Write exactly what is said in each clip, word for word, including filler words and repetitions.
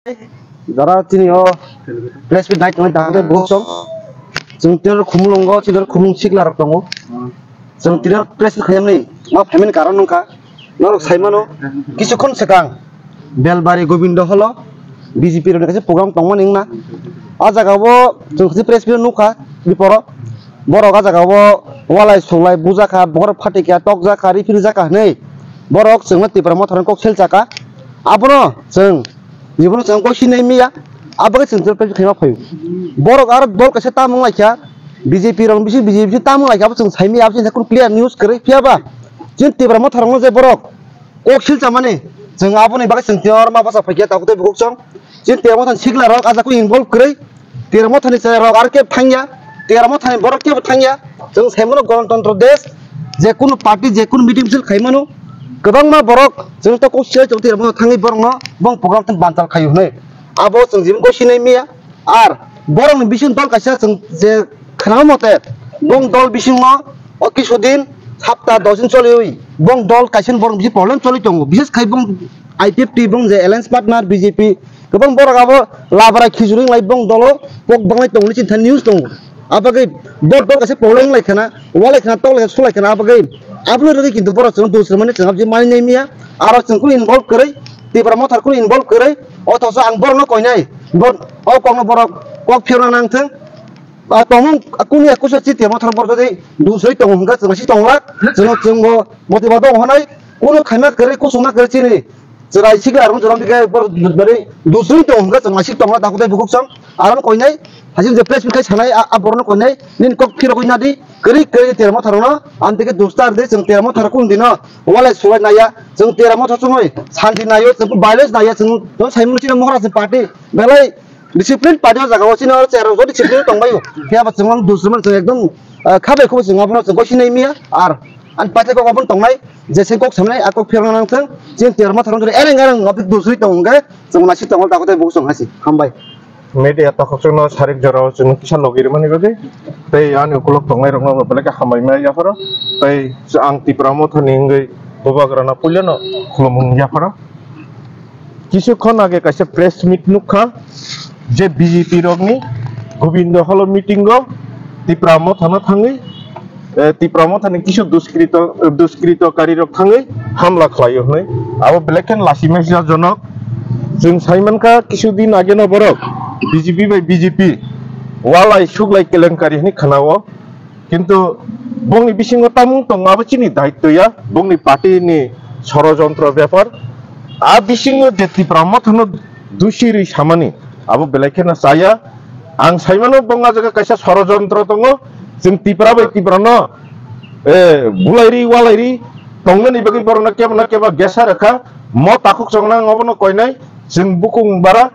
Jara chini o press meet nai tongnai dangde bosong. Chwng tino khumulwngo, chini khumulwng sikla rok tongo. Chwng tino press meet khaimani ma phaimani karon wngkha. Norok saimano, kisukhon swkang Belbari Gobindo holo B J P rokni kaisa program tongmani wngna. A jaga o chwng kaisa press meet nukha biporo. Borok a jaga o walai suklai bujakha, borok phatikya tokjakha, riphiljak kha hinwi borok chwngno Tipra Motha rok kok selchakha. Abono chwng jibono chwng kok sinai miya, abo khe chwng press meet khaima phaio. Borok aro dol kaisa tamung laikha, B J P rok bisi B J P tamung laikha, abo chwng saimaya, abo chwng clear news kwrwi phiyaba chwng Tipra Motha rokno je borok kok silchamani, chwng aboni bagwi chwng tiyar ma basa phaikya tabuk tei bukhuk chwng. Chini Tipra Mothani sikla rok ajak involve kwrwi, Tipra Mothani chwrai rok aro khe thangya, Tipra Mothani borok kebo thangya. Chwng saimano Ganatantra desh, je kunu party, je kunu meeting misil khaimano, kwbangma borok chwng to kok silai tongo Tipra Motha thangwi borokno bong program thang banchal khaio hinwi. Abo chwng jibon kok sinai miya. Ar borokni bising dol kaisa chwng je khwnama mote, bong dol bisingo o kisu din, sapta dos din choliwi bong dol kaisa borok bising problem choli tongo. Bises khai bong I P F T bong je alliance partner B J P, kwbang borok abo labra khichuri wnglai bong dolo kok banglai tongo, chini thani news tongo. Abagwi bo dol kaisa problem wnglai khana, walai khana, toklai khana, sulai khana, abagwi aboni rwgwi kintu borok chwng dusra mani chwng abji mani nai miya. Aro chwng kunu involve kwrwi, Tipra Motha kunu involve kwrwi, othoso ang borokno koinai, bo-, o kokno borok kok phiyokna nangthwng. Ba tongmung kunu ekusa chiti mothor borok jodi dusoi tongo hwnka chwng si tonglak, chwng, chwngbo motiba dong honai, kunu khaima kwrwi, kusungma kwrwi chini chwrai sikla arung chwrai bikhe borok jodi dusoi tongo hwnka chwng si tonglak, dakhutai bukhuk chwng arono koinai, hasing je press meet khai sanai, a, a borokno koinai, nini kok phirogwi nadi, kwrwi kwrwi Tipra Motha rokno, amtike dustar de chwng Tipra Motha rok kunu dino walai sulai naiya, chwng Tipra Motha chumui santi naio, chwng violence naiya, chwng saimung chini Moharaja party belai discipline party o jaga o chini oro chair rok discipline tongbaio. Phiya ba chwng dusman chwng ekdom, ah, khabai khubo chwng abono chwng gosi nai miya. Ar ani paithai kok abono tongnai je se kok samnai a kok phirna nang thang. Chini Tipra Motha rok jodi ereng ereng abdi dusri tong hwnga chwng nasi tong ta kote bo chwng hasi. Hambai. Media takhok chwngno sarik jorao chwng kisa logi rwmani bagwi tei ani ukulok tongnai rokno belai khe hambai ma yapharo tei ang Tipra Mothani wngwi Bubagrano puilano khulumung yapharo. Kisu khon age kaisa press meet nukha je B J P rokni Gobindo Holo meeting o Tipra Mothano thangwi, eh, Tipra Mothani kisu duskrito, duskritokarirok thangwi hamla khlaio hwnwi. Abo belai khe lachimajak jonok. Chwng saimankha kisu din ageno borok B J P bai B J P walai suklai kelenkari hwnwi khnao. Kintu bongni bisingo tamung tongo, abo chini daitto ya, bongni party ni sorojontro bepar. A bisingo je Tipra Mothano dusi rwi samani, abo belai kheno chaya. Ang saimano bong a jaga kaisa sorojontro tongo, chwng Tipra bai Tipra no, eh, bulairi walairi tongnani bagwi borokno kebo na kebo gesa rwkha, mo takhuk chongna ang obono koinai, chwng bukung bara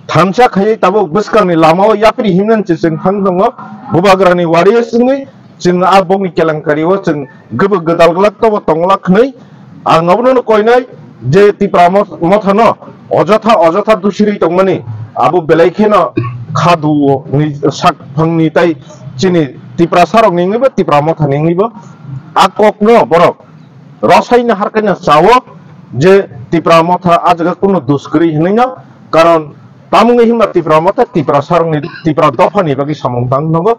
thansa khaiwi tabuk bwskangni lamao yapri himnani se chwng thang tongo, Bubagrani wari o chwngwi chwng a bokni kelenkari o chwng gubuk gwdal glak tobo tongla khwnwi. Ang obono koinai je Tipra Moth-, Mothano ojotha, ojotha dusirwi tongmani abo belai kheno khadu ni sak phangni tai chini Tiprasa rokni wngwi bo Tipra Mothani wngwi bo a kokno borok rwsaino harkaino chao je Tipra Motha a jaga kunu dus kwrwi hwnwi no, karon tamungwi himba Tipra Motha Tiprasa rokni, Tipra dophani bagwi samung tang tongo.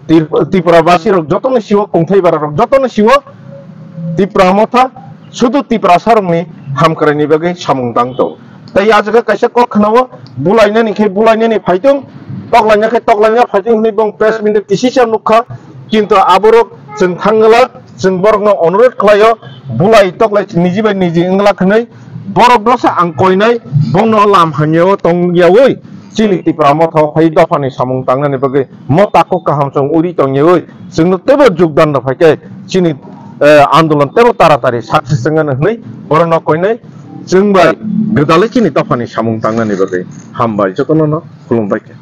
Tip-, Tipra basi rok jotono siwo, kungthai bara rok jotono siwo, Tipra Motha sudu Tiprasa rokni hamkraini bagwi samung tang tongo. Tei a jaga kaisa kok khwnao, bulainani khe bulainani phaitung, toklaina khe toklaina phaitung hwnwi bong press meet kisisa nukha, kintu aborok chwng thangla, chwng borokno onurodh khlaio, bulai toklai niji bai niji wngla hwnwi, borok dosa ang koinai, bongno lam hamyao tongyaui, chini Tipra Motha phai dophani samung tangnani bagwi mo takhuk kaham chwng uri tongyaui, chwngno teibo jogdan rw phaikhe chini, eh, andolon teibo taratari success wngnani hwnwi borokno koinai, chwng bai gwdalwi chini dophani samung tangnani bagwi hambai jotono no khulumbai khe.